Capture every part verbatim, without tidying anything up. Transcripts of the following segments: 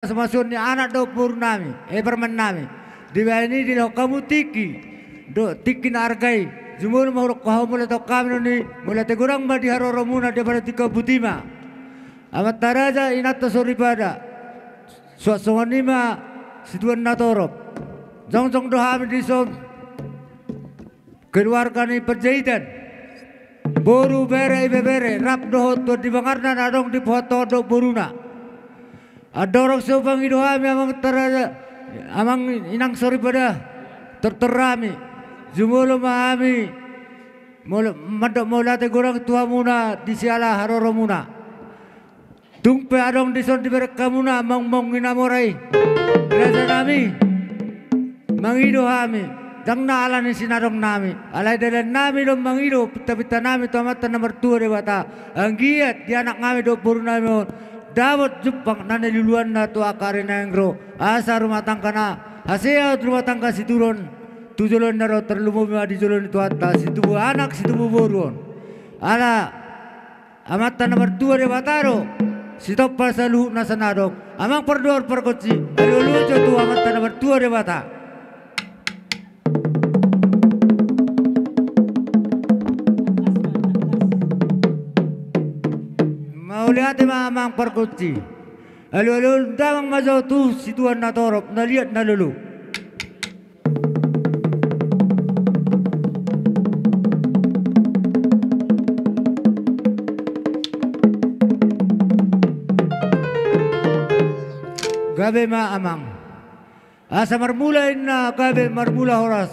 Pasupasu ni anak dohot boru nami, eh, parumaen nami. Dibahen i dilehon hamu tingki, do, tingki na arga i. Jumolo ma hudok hamu, mauliate hami nuaeng i, mauliate godang ma di haroromuna di apala tingki on. Botima amanta raja, inanta soripada. Suang songon i ma situan na torop. Jongjong do hami dison, keluarga ni Panjaitan, boru, bere, ibebere, rap dohot tuan di bangarna na adong di Pohuantongan dohot boruna. Andorang so pangido hami amanta raja, amang inang soripada, tortor hami. Jumolo ma hami molo-, mandok mauliate godang tu hamuna di siala haroromuna. Tung pe adong dison dibereng hamuna maungmaung ni na mora i, raja nami, mangido hami, ndang na ala ni sinadong nami, alai dalan nami do mangido, pintapinta nami tu Amanta na martua Debata, anggiat di anak nami dohot boru nami on, dapot jumpang na niluluanna tu angka ari na naeng ro, asa rumah tanggana hasea, rumah tangga situruon tu joloan na ro, tarlumobi ma di jolo ni Tuhanta, situbu anak situbu boru on. Ala Amanta na martua Debata do sitompa saluhut nasa na adong. Amang pardohot pargonsi, alualuhon jo tu Amanta na martua Debata. Mauliate ma amang pargonsi. Alualuhon damang ma jo tu situan na torop, na liat na lolo. Gabe ma amang. Asa marmula inna gabe marmula horas.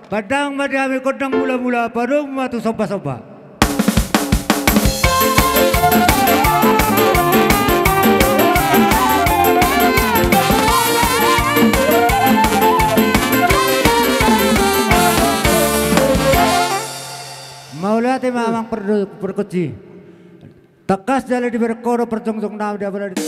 Pandang ma di hami gondang mulamula, padomu ma tu sombasomba. Mauliate ma amang pardo-, pargonsi. Tangkas jala dibereng ho do parjongjong nami di apala di.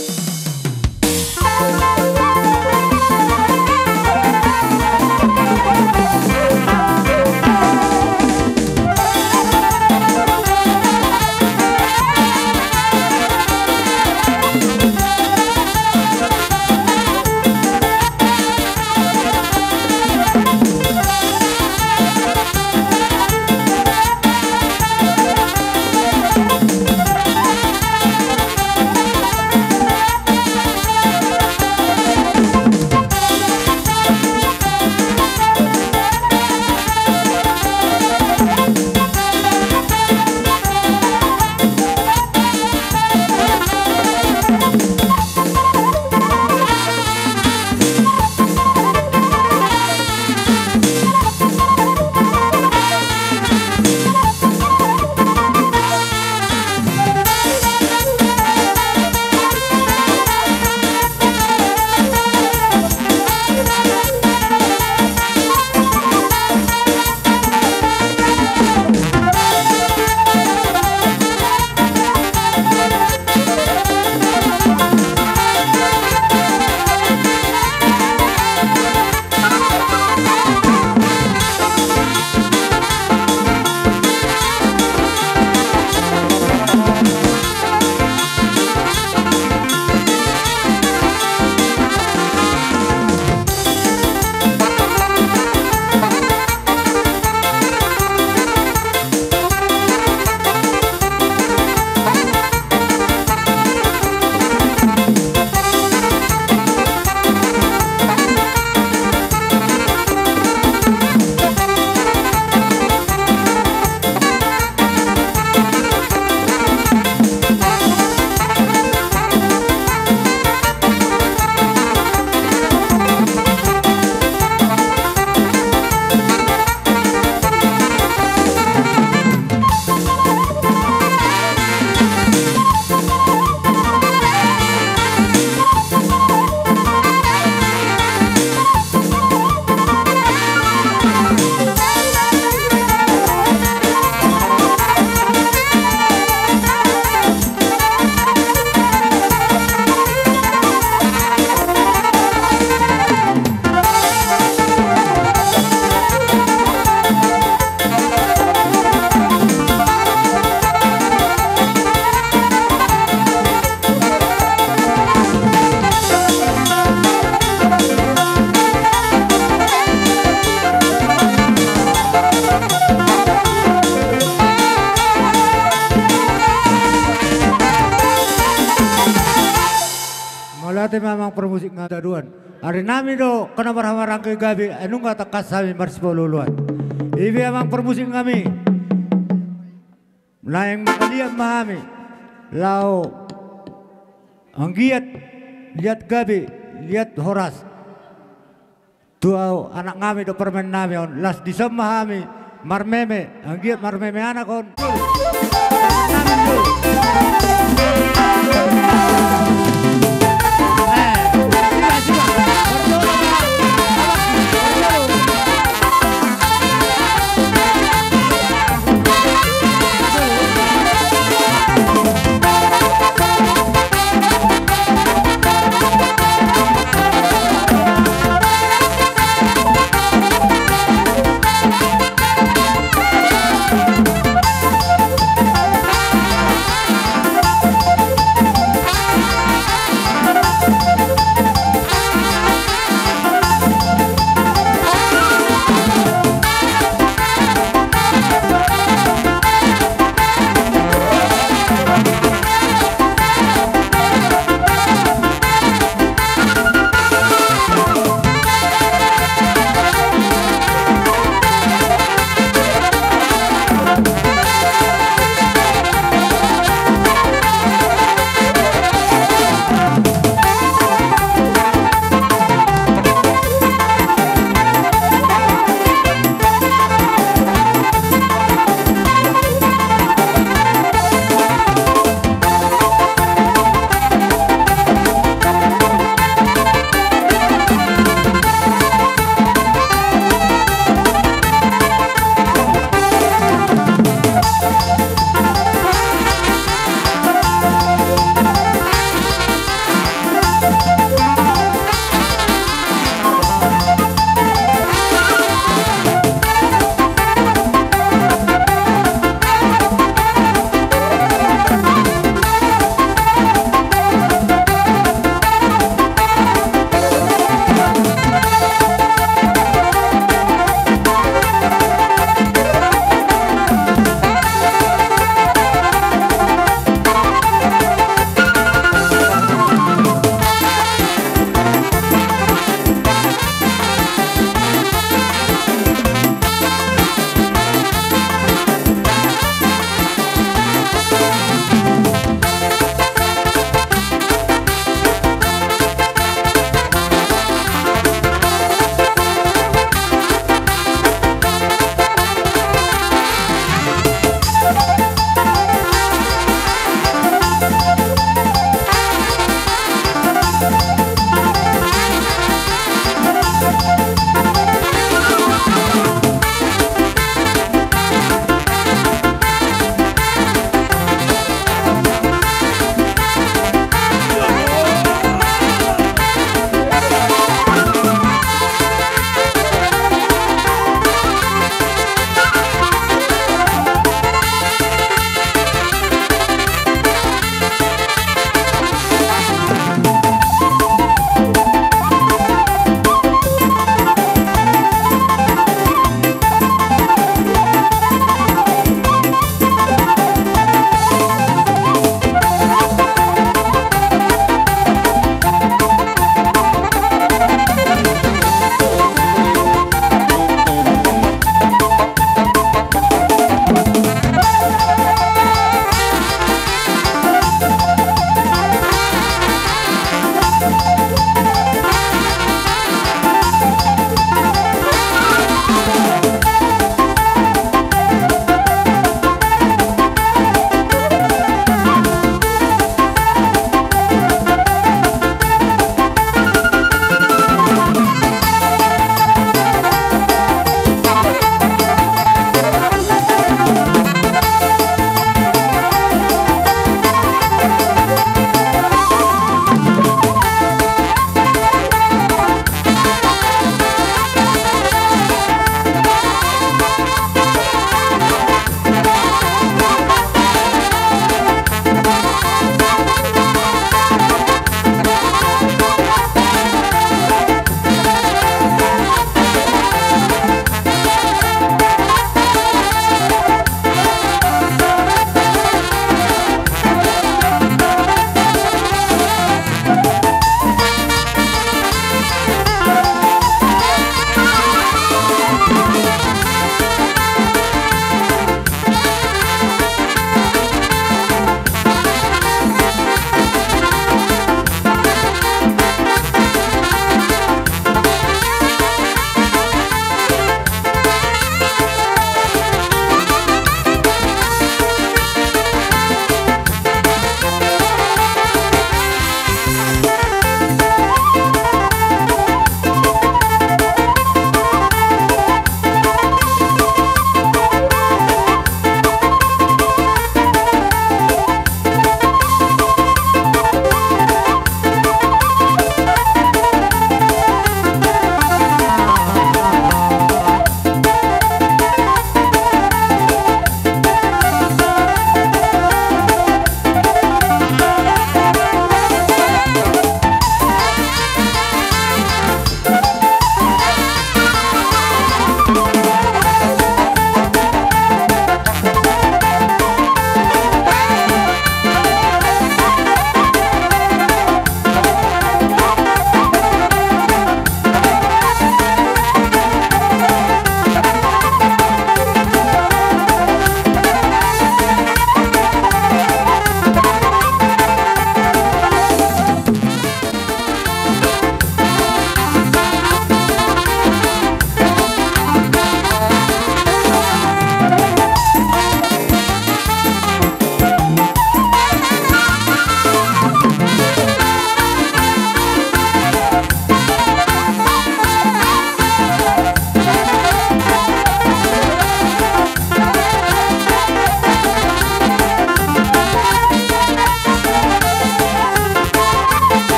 Memang permusik nga taduan. Ari nami do kena marhamaranggi gabe, ai nunga tangkas hami marsipaolooloan. Ibe amang permusik nami. Naeng mangaliat ma hami. Laho anggiat liat gabe, liat horas. Tu anak nami do parumaen nami on, las dison ma hami marmeme, anggiat marmeme anak on.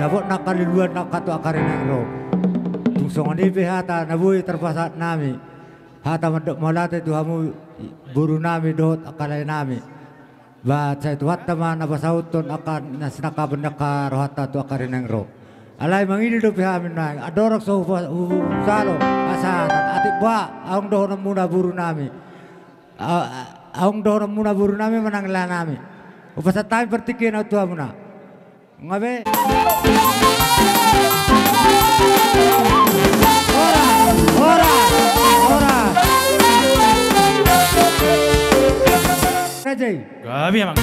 Dapot na angka lelua na angka tu angka ari naeng ro. Tung songon i pe hata na boi tarpasahat nami. Hata mandok mauliate tu hamu boru nami dohot angka lae nami. Ba sai Tuhanta ma na pasauthon angka na sinangkapan ni angka rohanta tu angka ari naeng ro. Alai mangidil dope hami nuaeng, andorang so hupa-, hu-, hu-, husalo pasahaton, atik ba adong dohononmuna boru nami. A-, a-, adong dohononmuna boru nami manang lae nami. Hupasahat hami partingkian on tu hamuna. Nga be? Horas, horas, horas. Raja i. Gabe amang.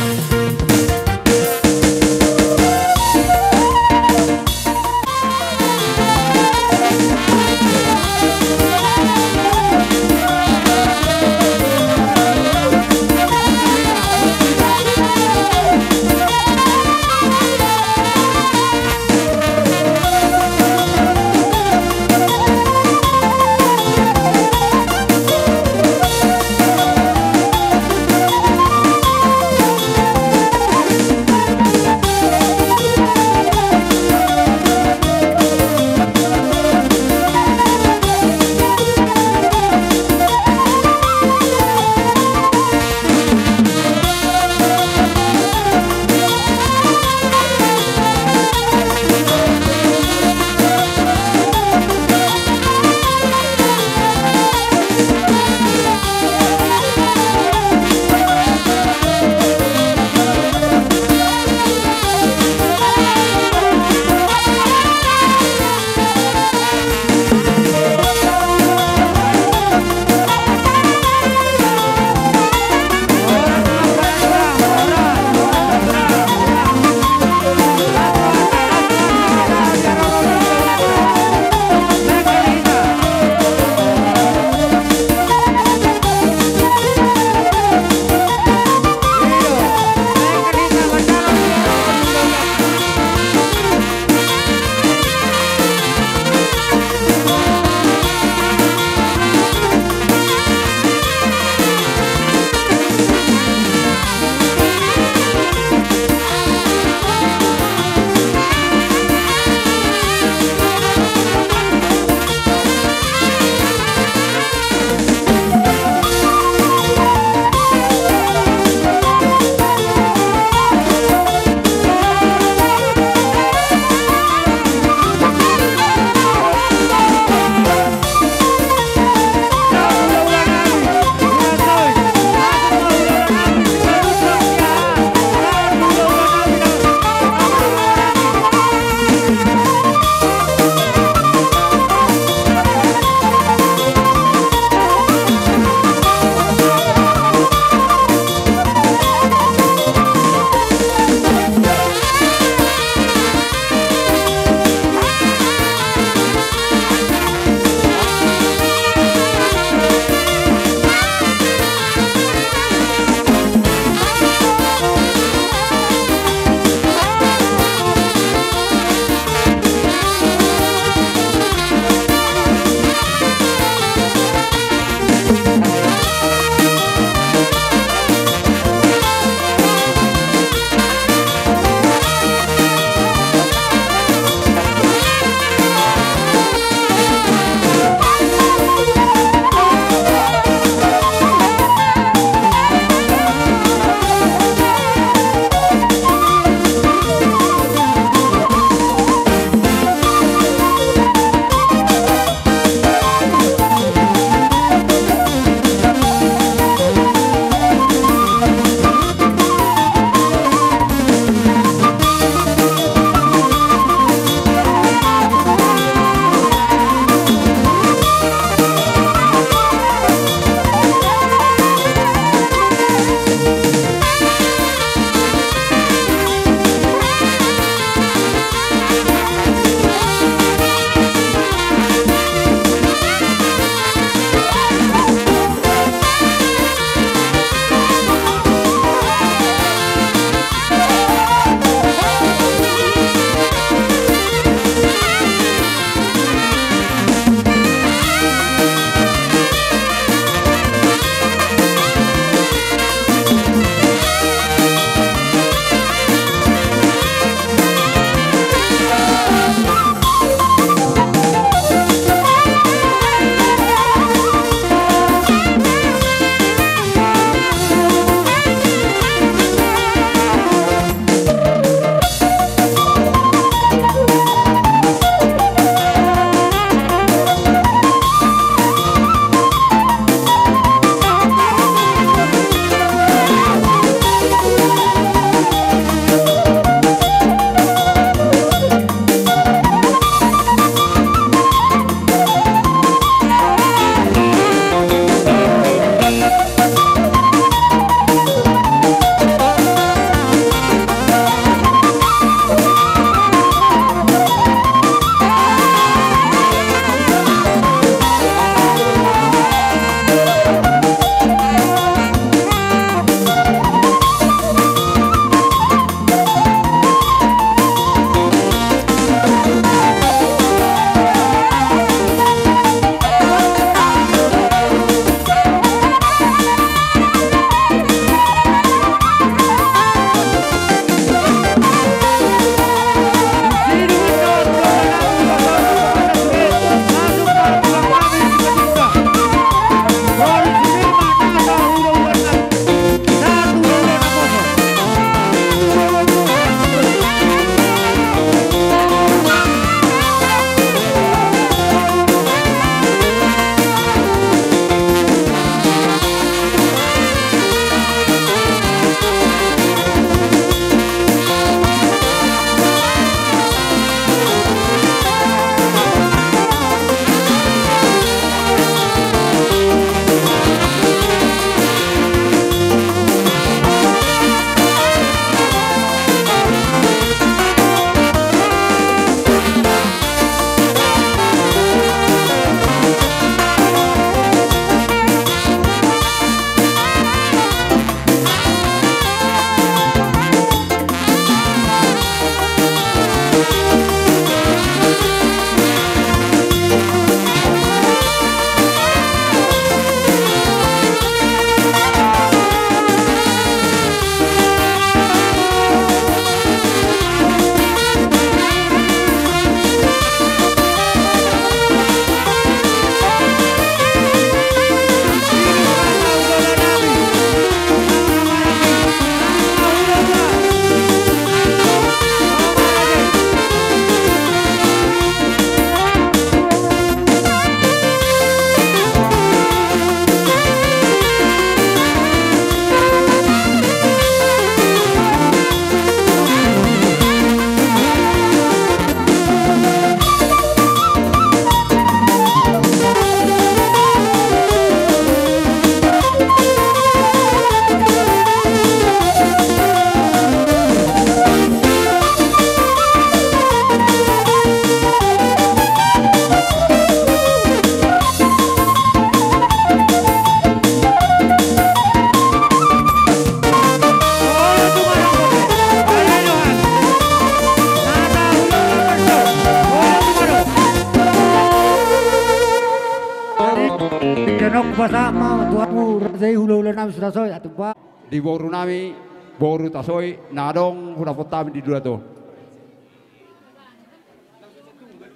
Pasahat ma tu hamu raja i hulahula nami Hutasoit, atumpak. Di boru nami, boru Tasoit, na adong hudapothon hami di dua to.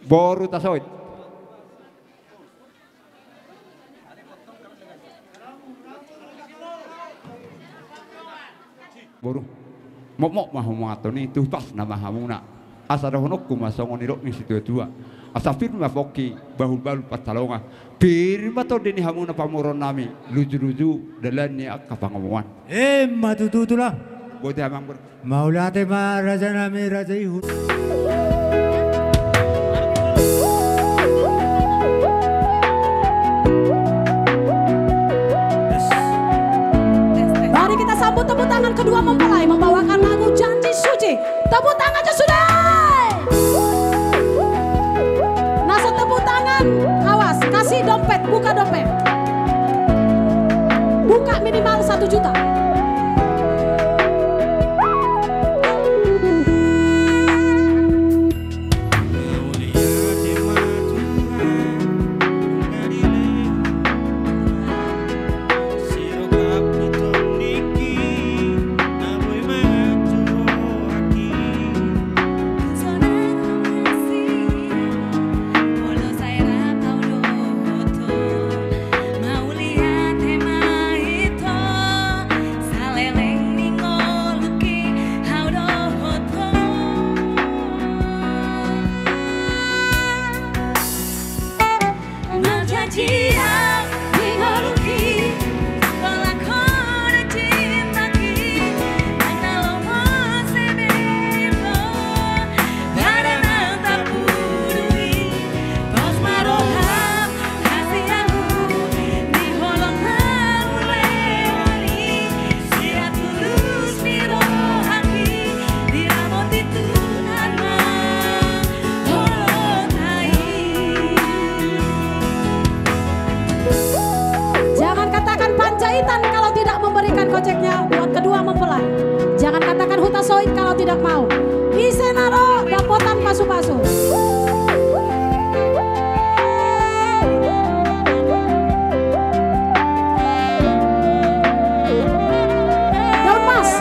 Boru Tasoit. Boru, mokmok ma hamu mangan toni, tupas nama hamuna. Asa dohononku ma songon nidok ni situatua. Asa pir ma pongki, bahulbahul pansalongan. Pir ma tondi ni hamuna pamoruon nami, lujuluju dalan ni angka pangomoan. Emma tutu tulang. Botima amang boru. Mauliate ma raja nami raja i. Mari kita sambut tepuk tangan kedua mempelai membawakan lagu Janji Suci. Tepuk tangan jo sude. Nah, so tepuk tangan, awas, kasih dompet, buka dompet. Buka minimal satu juta. Jangan katakan Panjaitan kalau tidak memberikan goceknya buat kedua mempelai. Jangan katakan Hutasoit kalau tidak mau. Ise na ro dapotan pasu-pasu. Daun Mas.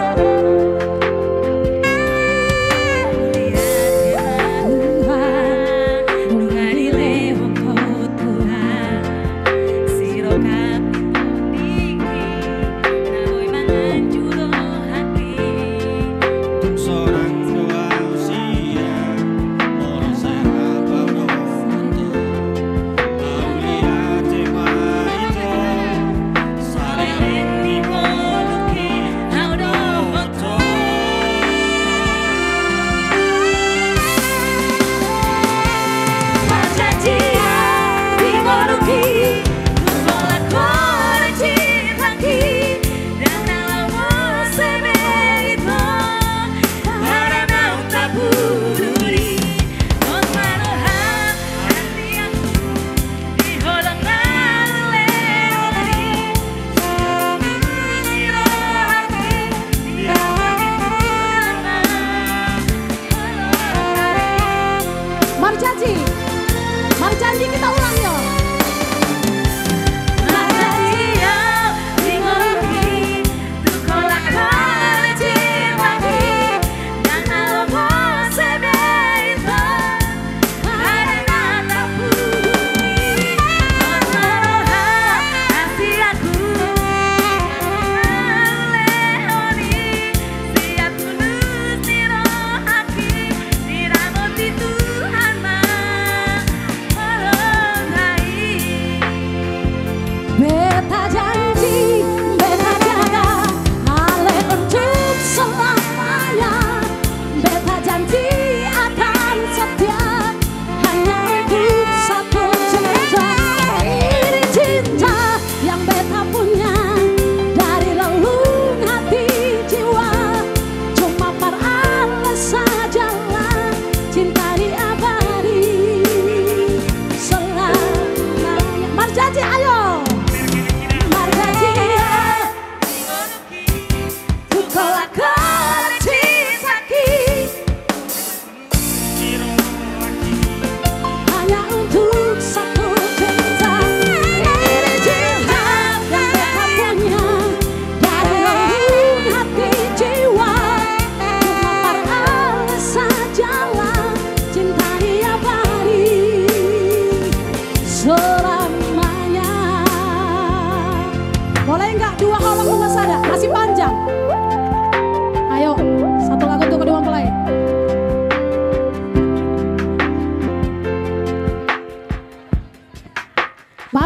Marjanji. Marjanji, kita ulang, yo.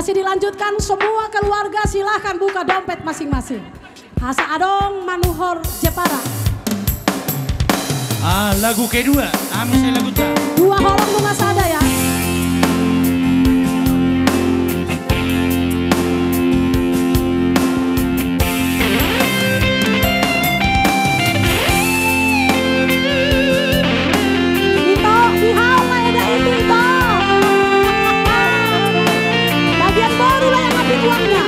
Masih dilanjutkan, semua keluarga silahkan buka dompet masing-masing. Asa adong manuhor jepara. Ah, lagu kedua. Ami sai lagu ta. Dua holong nunga sada ya. Ito, di hau ma eda itu, Ito. Bagian boru lah yang ngambil uangnya.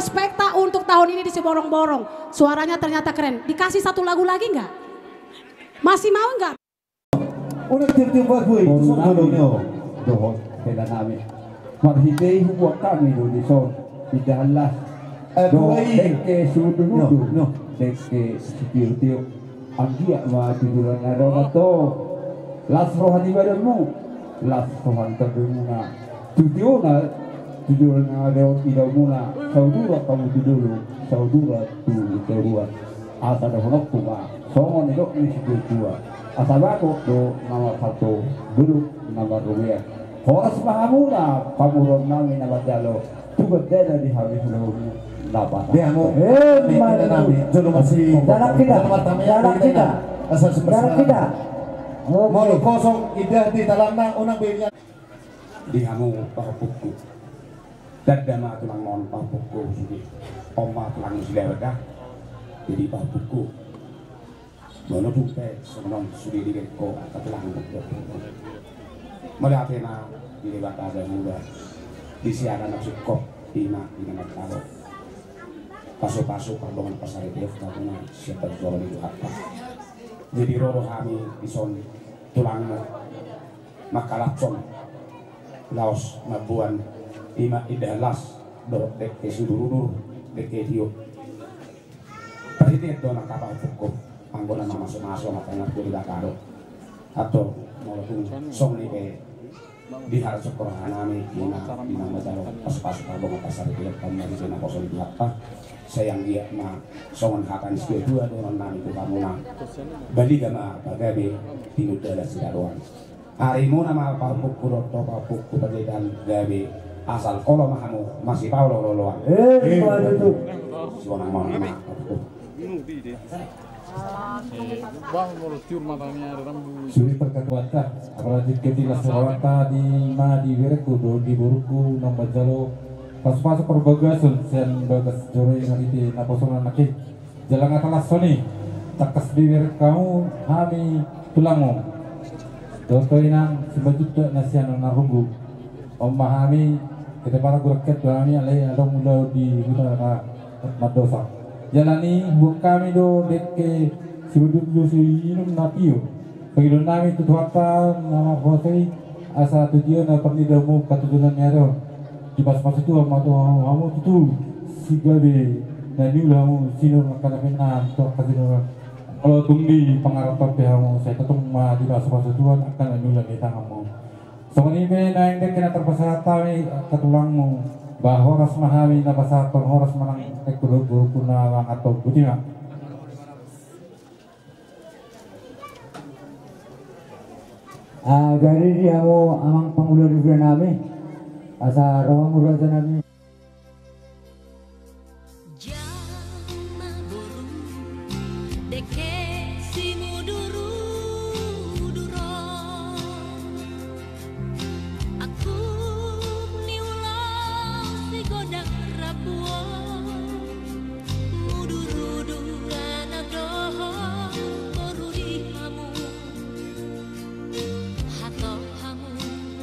Prospekta untuk tahun ini di Siborong-borong. Suaranya ternyata keren. Dikasih satu lagu lagi nggak? Masih mau nggak? Unang tiop-tiop batu i, tu son dulu. Dohot hela nami. Marhite i hubuat hami do di son. Indahan las. Eh, dohot dengke siudur-udur. Dengke sitiotio. Anggiat ma tu joloan na ro, Anto. Las roha ni badanmu, las roha ni tondimuna. Tu tiona, tu joloan na ro, idaonmuna. Sauduran hamu tu dolok, sauduran tu toruan. Asa dohononku ma songon nidok ni situatua: Asa bagot do na marhalto, dolok na marrobean. Horas ma hamuna pamoruon nami na manjalo, tu gandana di hami ulaonmu na patar. Di hamu. Eh, nami, jolo masi. Dalan hita. Dalan hita. Dalan hita. Asal sumber. Dalan hita. Oke. Molo kosong indahan di dalanna, unang be. Di hamu pahompuku. Tanda ma tulang on pahompuku sude. On ma tulang sude, beda. Jadi pahompuku. Molo tung pe songon on sude diberengko angka tulang. Mauliate ma di Debata Jahowa, di sian anak singkop, ima di na martabo. Pasu-pasu pardongansaripeon hamuna sian parjolo ni Tuhanta. Jadi ro do hami dison tulangmu mangkalashon laos mamboan ima indahan las dohot dengke siudur-udur, dengke tio. Parhitean do nang pahompuku, anggo na mamasu-masu ma tangan tu Debata do. Antong molo tung songon i pe diharap sokor hanami ima, ima manjalo pasu-pasu pardongansaripeon hamuna di na poso ni Tuhanta. Sai anggiat ma songon hata ni situatua dohonon nami tu hamuna: Baliga ma pagabe, tinundala siradoan. Arimuna ma pahompuku dohot pahompuku Panjaitan gabe, asal olo ma hamu masipaolo-oloan. Eh, ima tutu. Sonang ma, ma. Sude terkatuanta, apalagi ketika seoranta di ma diberengku dohot di borungku na manjalo pasu-pasu parbagason sian bagas joro i marhite naposona nangkin. Jala nga talashon i, tangkas dibereng hamu hami tulangmu dohot ho inang simanjuntak na sian na runggu. On ma hami, keteparan gurangkean tu hami, alai adong ulaon di huta na mandosak. Jala ni huboan hami do dengke siudur-udur, siinum na tio. Pangidoan nami tu Tuhanta na markuasa i, asa tu dia na parnidaonmu angka tu joloan ni ari on, dipasu-pasu Tuhan ma tu hamu, hamu tutu sigabe na niula hamu sinur angka na pinangan tu angka sinur. Molo tung di pangarantoan pe hamu, sai tongtong ma dipasu-pasu Tuhan angka na niula ni tanganmu. Songon i pe naeng dengke na tarpasahat hami angka tulangmu, ba horas ma hami na pasahathon, horas ma nang dengke dohot borungku na manganhon. Botima. Ah, jadi di hamu amang pangula di hula nami, asa ro hamu raja nami. Jama boru, dengke simudur-udur on. Aku niula sigodang rambuan, mudur-udur anak dohot boru di hamu. Hatop hamu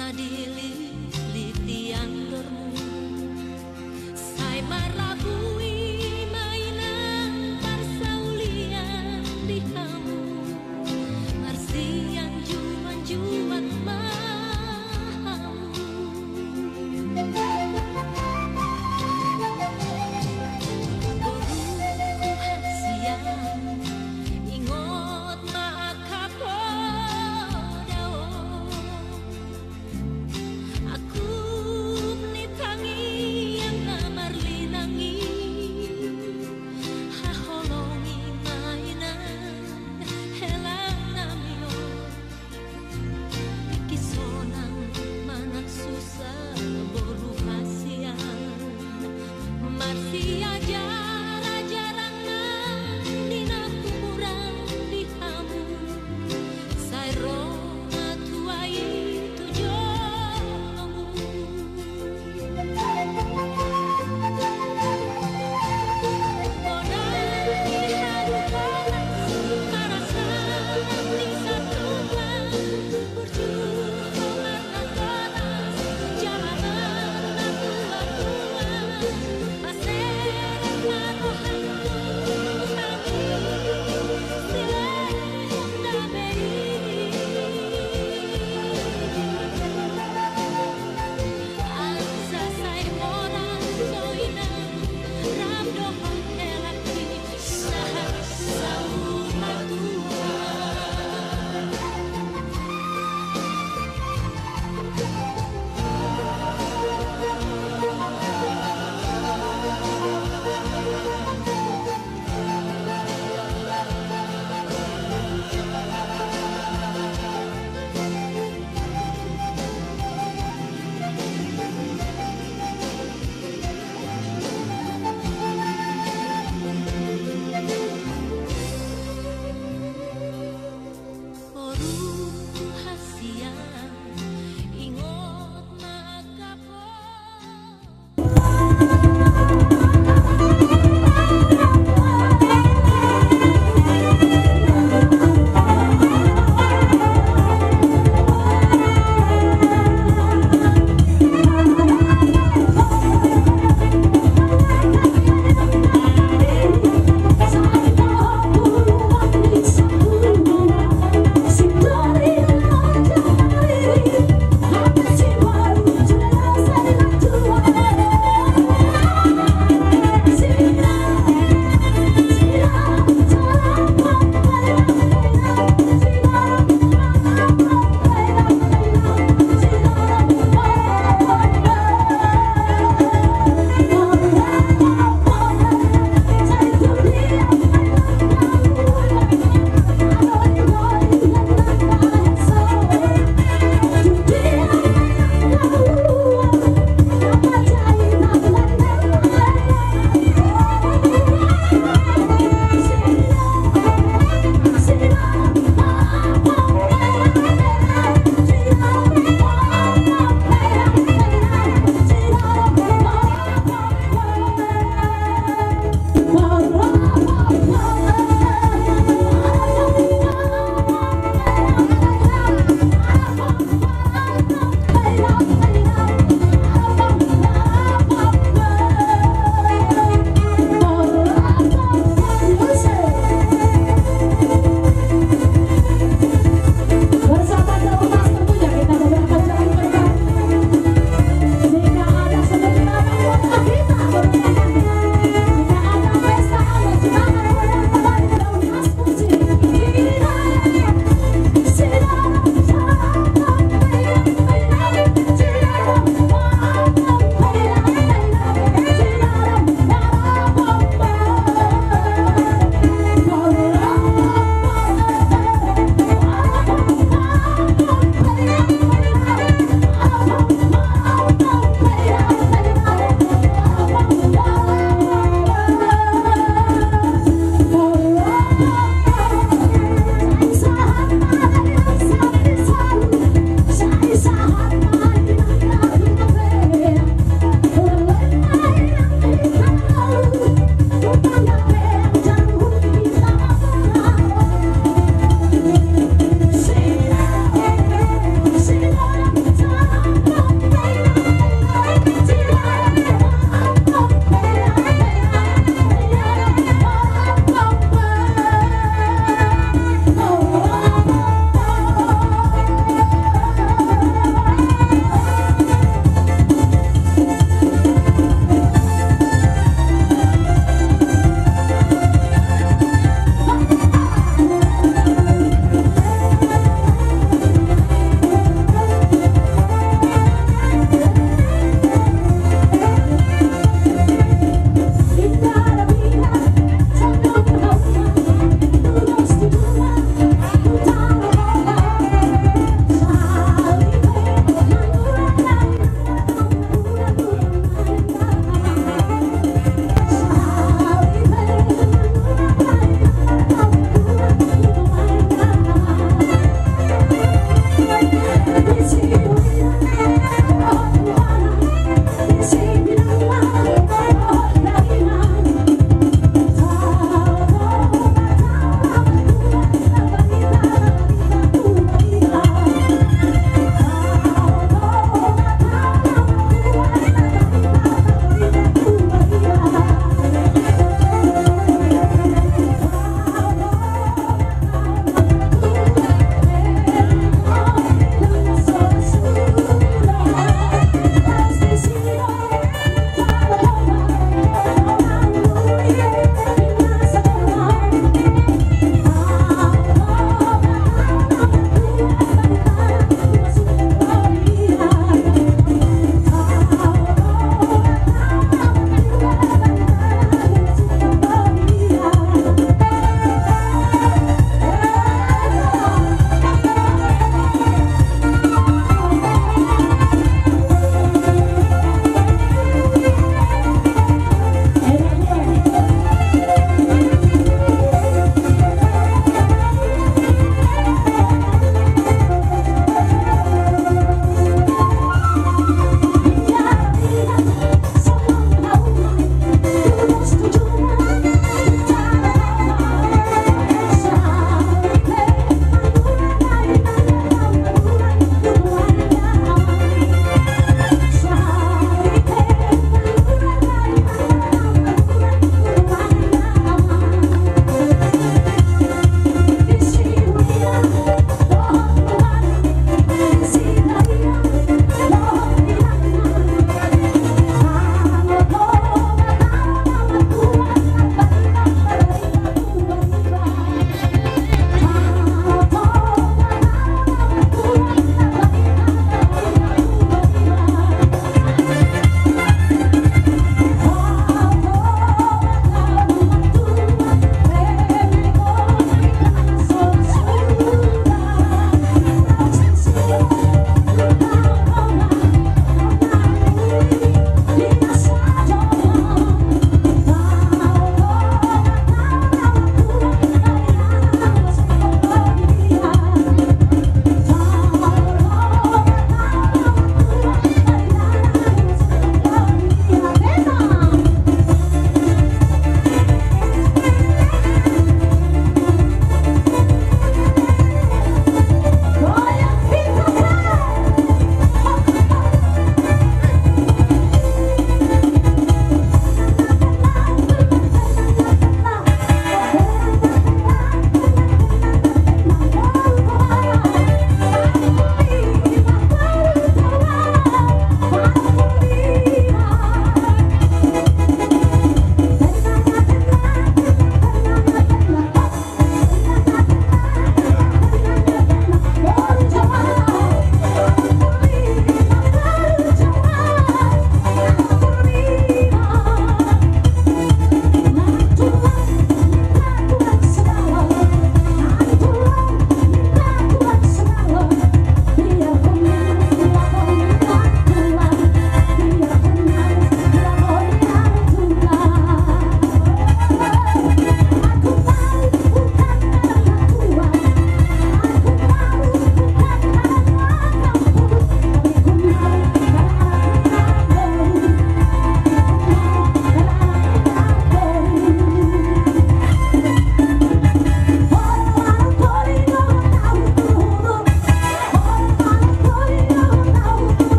na dililiti andormu.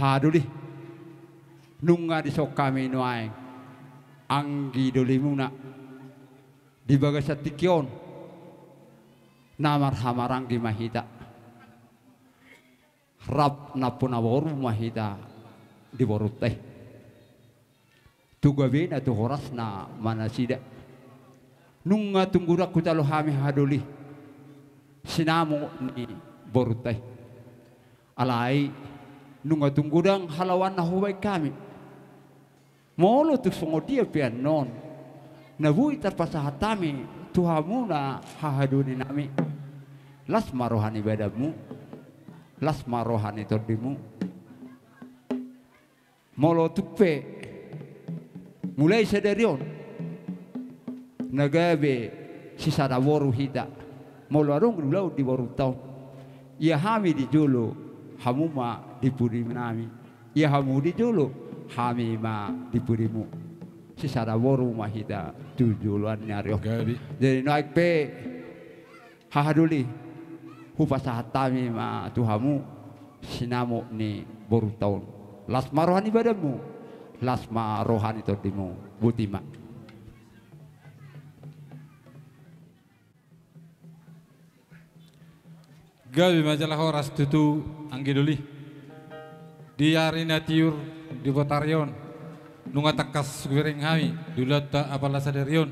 Hahadoli, nunga dison hami nuaeng anggi dolimuna di bagasan tingki on, na marhahamaranggi ma hita. Rap nampuna boru ma hita di borunta i. Tu gabena tu horasna ma nasida. Nunga tung godang hutalu hami hahadoli, sinamot ni borunta i. Alai nunga tung godang halaoanna hubaen hami. Molo tung songon dia pe annon na boi tarpasahat hami tu hamuna hahadolinami, las ma roha ni badanmu, las ma roha ni tondimu. Molo tung pe mulai sadari on na gabe sisada boru hita, molo adong ulaon di borunta on, ia hami di jolo, hamu ma di pudinami. Ia hamu di jolo, hami ma di pudimu. Sisada boru ma hita tu joloan ni ari on. Gabe. Jadi nuaeng pe hahadoli, hupasahat hami ma tu hamu sinamot ni borunta on. Las ma roha ni badanmu, las ma roha ni tondimu. Boti ma. Gabe ma jala horas tutu anggi doli. Di ari na tiur di botari on, nunga tangkas hubereng hami di ulaonta apala sadari on.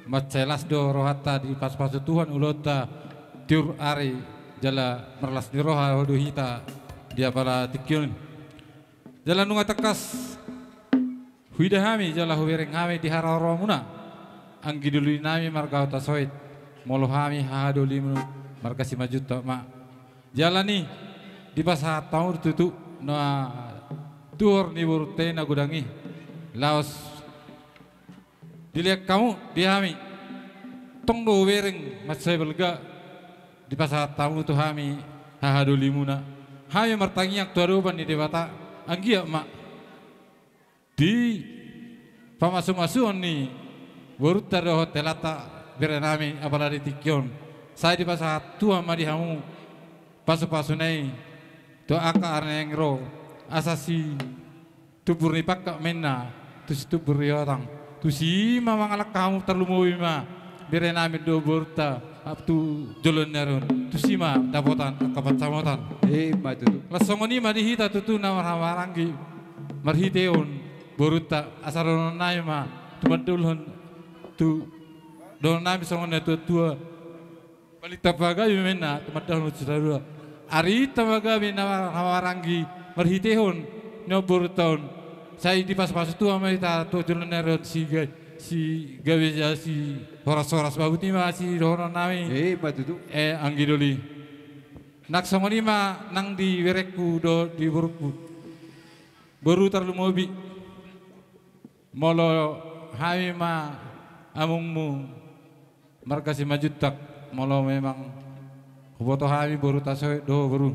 Mansai las do rohanta dipasupasu Tuhan ulaonta tiur ari, jala marlas ni roha do hita di apala tingki on. Jala nunga tangkas huida hami jala hubereng hami di haroroanmuna, anggi dolinami marga Hutasoit, molo hami hahadolimuna marga Simanjuntak ma. Jala ni dipasahat hamu tutu na tuhor ni borunta i na godang i, laos dilean hamu di hami. Tong do hubereng mansai balga dipasahat hamu tu hami hahadolimuna. Hami martangiang tu adopan ni Debata, anggiat ma di pamasumasuon ni borunta dohot helanta berenami apala di tingki on, sai dipasahat Tuhan ma di hamu pasupasuna i tu angka ari na naeng ro, asa situmbur ni pangkat ma inna tu situmbur ni otang. Tusi ma mangalangka hamu, tarlumobi ma berenami dohot borunta tu joloan ni ari on, tusi ma dapotan angka pansamotan. Ima tutu. Laos songon i ma di hita tutu na marhahamaranggi marhitehon borunta, asa dohononnami ma tumandangkon tu, dohononnami songon natuatua: Balintang ma gabe ma inna tumandangkon tu saluhutna. Arinta ma gabe na marhahamaranggi marhitehon ni on borunta on. Sai dipasupasu Tuhan ma hita tu joloan ni ari on, si ga-, si gabe jala si horashoras. Boti ma sidohononnami. Ima tutu. Eh, anggi doli. Nang songon i ma nang di berengku dohot di borungku. Boru, tarlumobi molo hami ma amongmu marga Simanjuntak, molo memang huboto hami boru Hutasoit do, boru.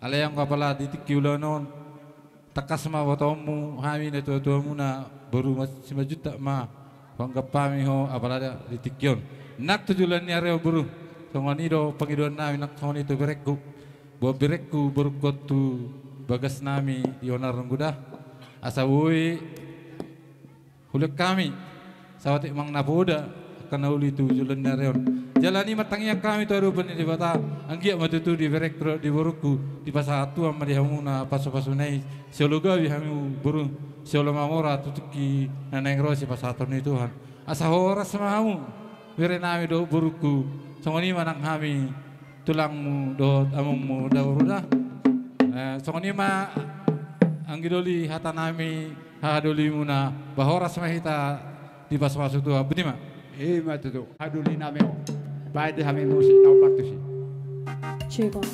Alai anggo apala di tingki ulaon on tangkas ma botoonmu hami natuatuamuna, boru ma-, Simanjuntak ma huanggap hami ho apala di tingki on. Nang tu joloan ni ari on, boru, songon i do pangidoannami, nang songon i tu berengku. Boan berengku borungku on tu bagasnami di Honar Nungguda, asa boi hulean hami saotik manang napoda angka na uli tu joloan ni ari on. Jala ni martangiang hami tu adopan ni Debata, anggiat ma tutu di berengku dohot di borungku dipasahat Tuhan ma di hamu na pasupasuna i, siolo gabe hamu, boru, siolo mamora tu tingki na naeng ro sipasahaton ni Tuhan. Asa horas ma hamu berenami dohot borungku, songon i ma nang hami tulangmu dohot amongmu da, boru da. Eh, songon i ma anggi doli hatanami hahadolimuna, ba horas ma hita dipasupasu Tuhan. Boti ma. Ima tutu, hahadolinami on. Baen di hami musik na hombar tusi. Ceko.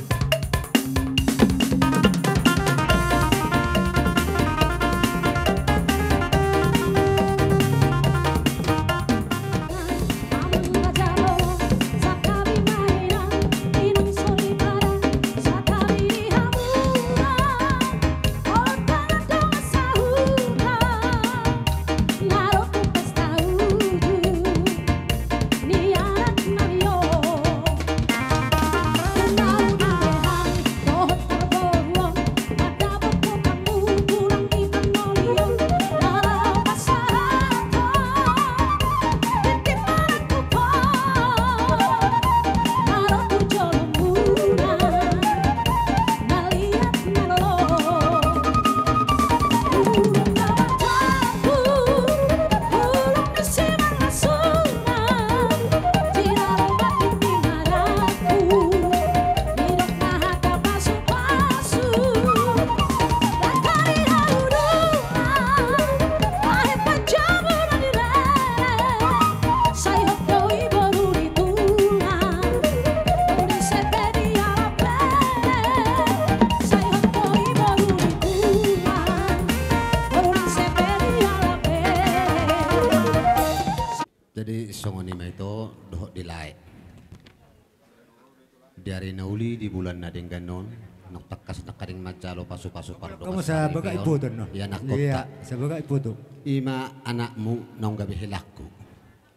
Di ari na uli di bulan na denggan on, naung tangkas nangkaning manjalo pasu-pasu pardogason. Kamu sabaga iboto no. Ia anakkonta. Sabaga iboto. Ima anakmu naung gabe helangku,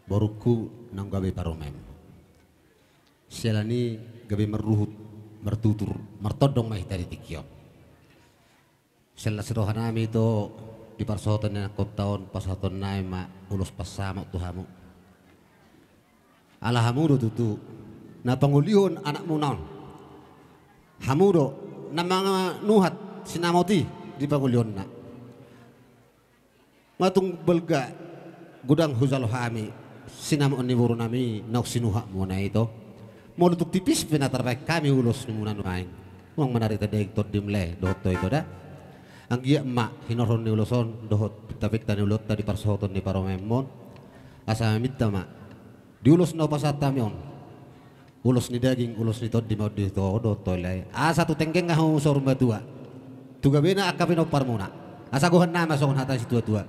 borungku naung gabe parumaenmu. Siala ni gabe marruhut, martutur, martondong ma hita di tingki on. Sian las rohanami ito, di parsaoton ni anakkonta on, pasahatonnami ma ulos pansamot tu hamu. Ala hamu do tutu na pangolihon anakmuna on. Hamu do na manganuhat sinamot i di pangolihonna. Nga tung balga godang hujalo hami sinamot ni borunami naung sinuhatmuna ito. Molo tung tipis pe na tarbaen hami ulos nimuna nuaeng, unang manarita daging tondim lae dohot ho ito da. Anggiat ma hinorhon ni ulos on dohot pinta-pinta ni ulaonta di parsaoton ni parumaenmon, asa minta ma di ulos na hupasahat hami on, ulos ni daging, ulos ni tondi ma on di ho dohot ho lae, asa tu tenggenna hamu saur matua, tu gabena angka pinomparmuna, asa gohanna ma songon hata situa-tua.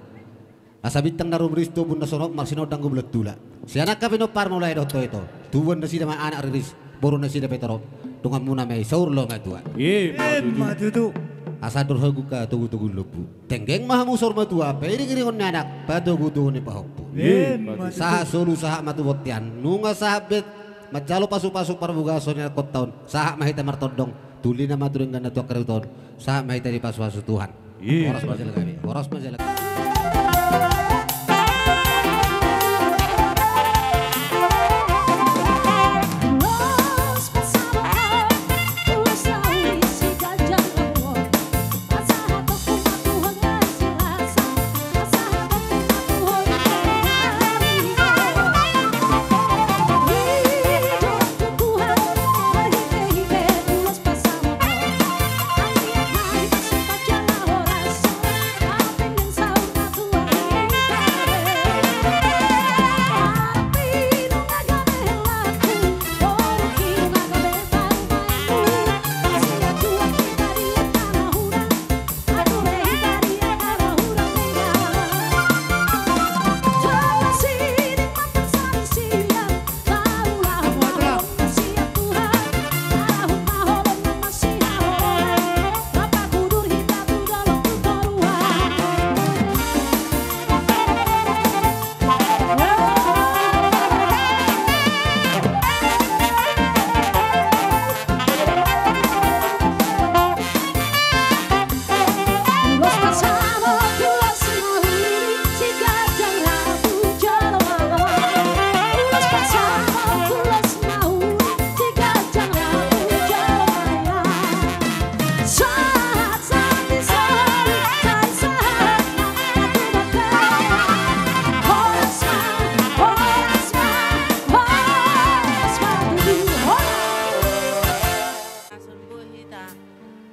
Asa bintang na rumiris tu ombun na sonop, marsinondang do bulan tula. Sian angka pinomparmu lae dohot ho ito, tubuan nasida ma anak riris, boru nasida pe torop, donganmuna ma i saur matua. Ima tutu. Asa andor haguka togu-togu ni lombu, tenggeng ma hamu saur matua, pairing-iringon ni anak, patogu-togu ni pahompu. Ima tutu. Sahat solu sahat ma tu bontean, nunga sahat be manjalo pasu-pasu parbogason ni anakkonta on, sahat ma hita martondong, tu lina ma tu denggan na tu angka rihut on, sahat ma hita dipasu-pasu Tuhan. Ima tutu. Horas ma jala gabe, horas ma jala gabe.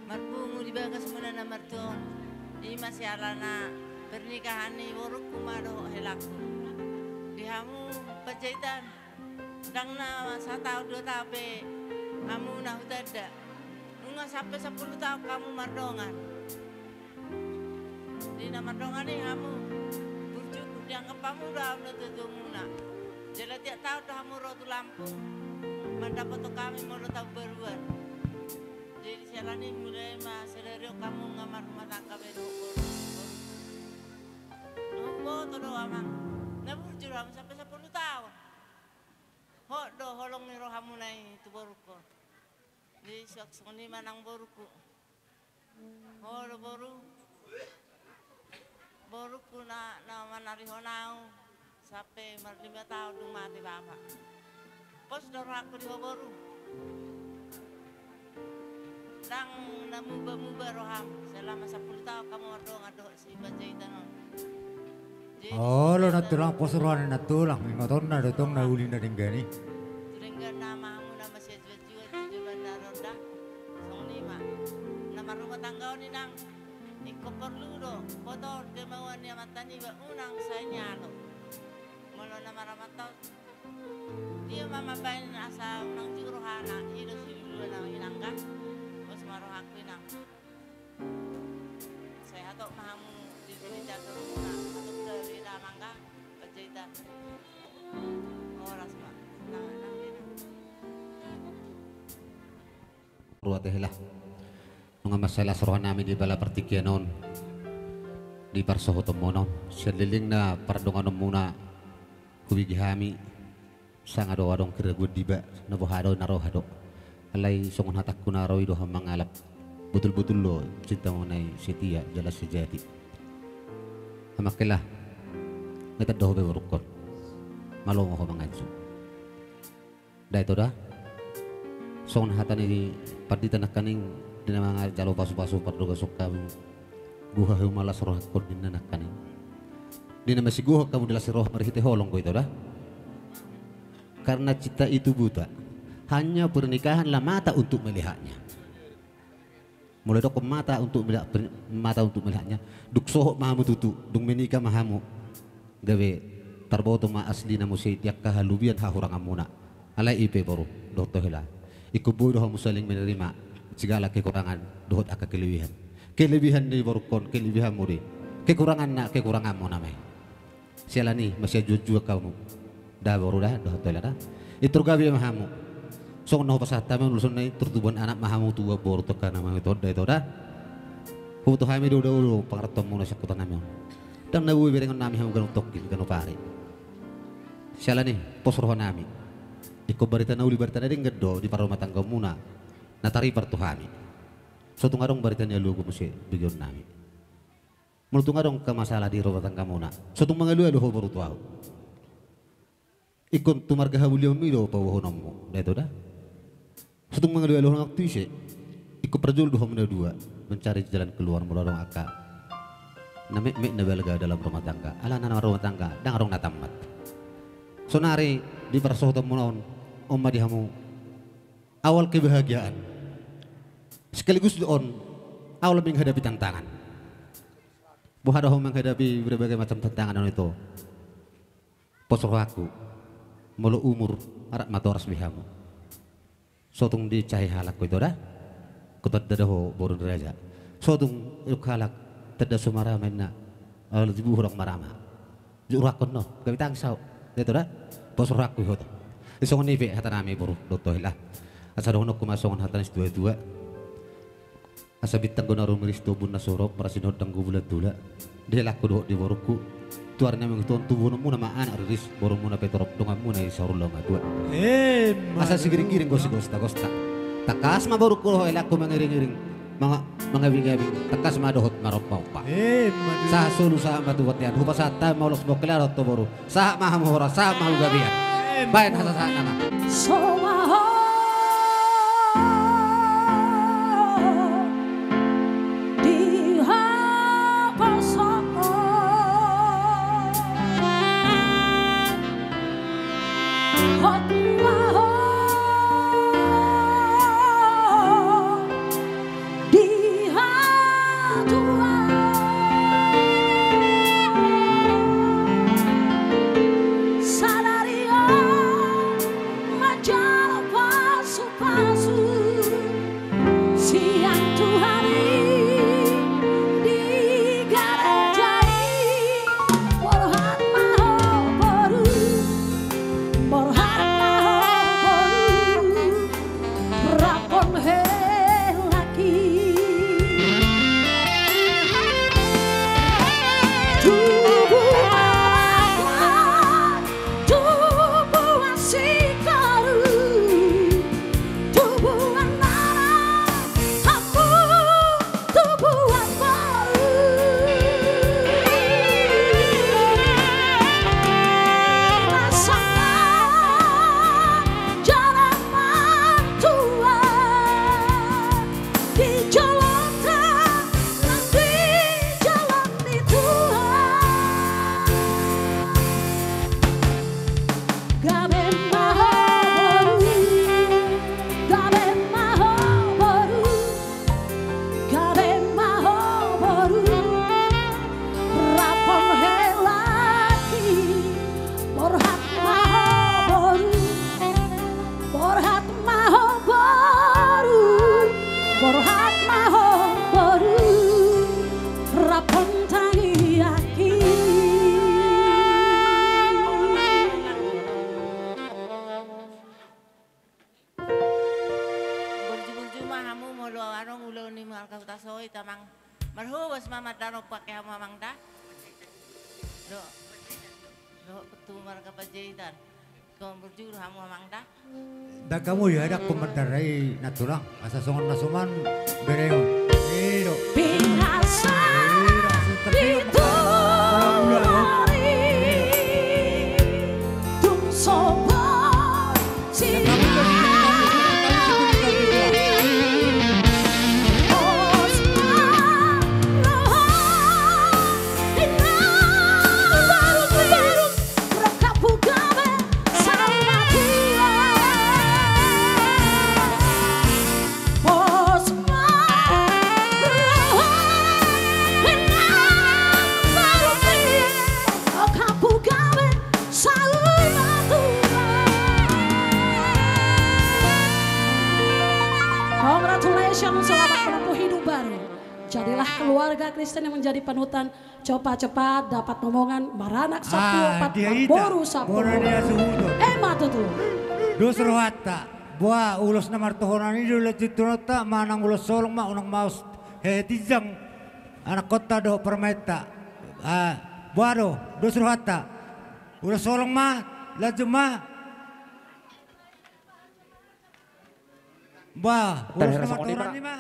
Marpungu di bagas muna na martua on, ima siala na pernikahan ni borungku ma dohot helangku. Di hamu Panjaitan, ndang na sataon dua taon pe hamu na hutanda. Nunga sampe sampulu taon hamu mardongan. Di na mardongan i hamu burju, dianggap hamu do au na tuatua muna. Jala tiap taon do hamu ro tu Lampung mandapothon hami molo taon baruan. Jadi siala ni mulai ma sadari on hamu nga marrumah tangga be dohot boru. Boru, boru. Nunga huboto do amang, na burju do hamu sampe sampulu taon. Hot do holong ni rohamuna i tu borungkon. Jadi suang songon i ma nang borungku. Ho do boru. Borungku na, na manarihon au sampe marlima taon dung mate bapa. Pos do rohangku di ho boru. Ndang na muba-muba roham, selama sampulu taon hamu mardongan dohot si Panjaitan on. Jadi olo na tulang, pos roha ni na tulang, ingot on na do tong na uli na denggan i. Tu denggan na ama hamu na masiat jua tu joloan na ronda. Songon i ma na marrumah tangga on inang. Ingkon porlu do boto on kemauan ni amanta niba, unang sai nialo. Molo na maramanta on, dia ma mambaen asa unang juk rohana, i do siluluan na inang kan. Pos ma rohangku inang. Sai hatop ma hamu di, di jadwalmuna, hatop do di damang kan. Panjaitan. Horas ma. Nah, nah, nah. Rua tehe lah. Nunga mansai las rohanami di bala partingkian on, di parsohotonmuna on. Sian lelengna pardonganonmuna hubege hami, sanga do adong keraguan diba, na boha do, na roha do. Alai songon hatangku na ro i do hamu mangalap, botul-botul do cintamuna i setia jala sejati. Amangke lah, ngetan do ho be borungkon, malo ma ho manganju. Da ito da. Songon hata ni pandita nangkaning, di na manjalo pasu-pasu pardogason hamu, gohi hamu ma las rohangkon ninna nangkaning. Di na masigohon hamu di las ni roha marhite holong do ito da. Karena cinta itu buta. Hanya pernikahanlah mata untuk melihatnya. Molo didokkon mata untuk melihat, mata untuk melihatnya, dung sohot ma hamu tutu, dung menikah ma hamu, gabe tarboto ma aslina muse di angka halobian hahuranganmuna. Alai i pe boru dohot hela, ingkon boi do hamu saling menerima segala kekurangan dohot angka kelebihan. Kelebihan ni borungkon kelebihanmu do i, kekuranganna kekuranganmuna ma i. Siala ni i masianjuan-juan hamu. Da boru da, dohot hela da. Intor gabe ma hamu. Songon na hupasahat hami on, ulos on nai, tor tubuan anak ma hamu, tubuan boru tu angka na mangihut on, da ito da. Huboto hami do, da olo pangarantoanmuna sian hutanami on. Ndang na boi berengonnami hamu ganup tongkin ganup ari. Siala ni i pos rohanami. Ingkon barita na uli, barita na denggan do di parrumatanggaonmuna na taripar tu hami. So tung adong barita ni alualumu muse begeonnami. Molo tung adong angka masalah di rumah tanggamuna, so tung mangalualu ho boru tu ahu. Ingkon tu marga hamuliaonmi do paboahononmu, da ito da. So tung mangalualu ho nang tu ise, ingkon parjolo do hamu na dua mencari jalan keluar molo adong angka na metmet na balga dalam rumah tangga. Alana na marrumah tangga ndang adong na tammat. Sonari di parsohotonmuna on, on ma di hamu awal kebahagiaan. Sekaligus do on awal menghadapi tantangan. Boha do hamu menghadapi berbagai macam tantangan on ito? Pos rohangku, molo umur, rap matoras be hamu. So tung diinsahi halak ho ito da, hutanda do ho boru ni raja. So tung didok halak, tanda so marama inna, ala tubu ho dang marama. Jurangkon no, gabe tangis ahu. Da ito da, pos rohangku ihoto. Di songon i pe hatanami boru dohot hela. Asa dohononku ma songon hata ni situa-tua. Asa bintang do na rumiris tu ombun na so ro, marasi ni hondang do bulan tula. Di helangku dohot di borungku, tu ari na mangihut on tubuhononmuna ma anak riris, borumuna pe torop, donganmuna i saur matua. Emma tutu. Asa sigiring-giring, gosi-gosi tagosta. Tangkas ma borungku dohot helangku mangiring-iring, manga-, mangabing-abing, tangkas ma dohot marompa-ompa. Emma tutu. Sahat solu sahat ma tu bontean, hupasahat hami ma ulos mangkilala dohot tu boru. Sahat ma hamu horas, sahat ma hamu gabean. Baen hasasahat nama. Somaho di haposo. Hot ma ho di hatuaon. Sadari on manjalo pasu-pasu sian Tuhan i di gareja i. Borhat ma ho boru, borhat ma ho boru. Rapon helangki. Tubuan anak, tubuan singkoru, tubuan anak, hamu tubuan boru. Masa jalan mantua di jolonta nang di jolon ni Tuhan. Gabe ma ho boru, gabe ma ho boru. Gabe ma ho boru, rapon helangki. Borhat ma ho boru, borhat ma ho boru, borhat ma ho boru, rapon tangiangki. Burju-burju ma hamu. Marhobas ma mardalan pake hamu amang da. Do. Do tu marga Panjaitan. Kau berjuru hamu amang da. Dang hamu ya, dang hamu mandarai na tulang. Asa songon na suman berengon. Ido. Pinasa. Ido, asa tertiup. Pintu. Mula, mula, mula. Dung sopo. Congratulations, selamat menempuh hidup baru. Jadilah keluarga Kristen yang menjadi panutan. Cepat-cepat dapat omongan, maranak sampulu opat, marboru sampulu. Ema tutu. Dos rohanta. Boha, ulos na martohonan i do lanjut tu nonta, manang ulos holong ma, unang maos hehe tinjang anakkonta dohot parumaenta. Boha do, dos rohanta. Ulos holong ma, lanjut ma. Bah, ulos na martohonan i ma.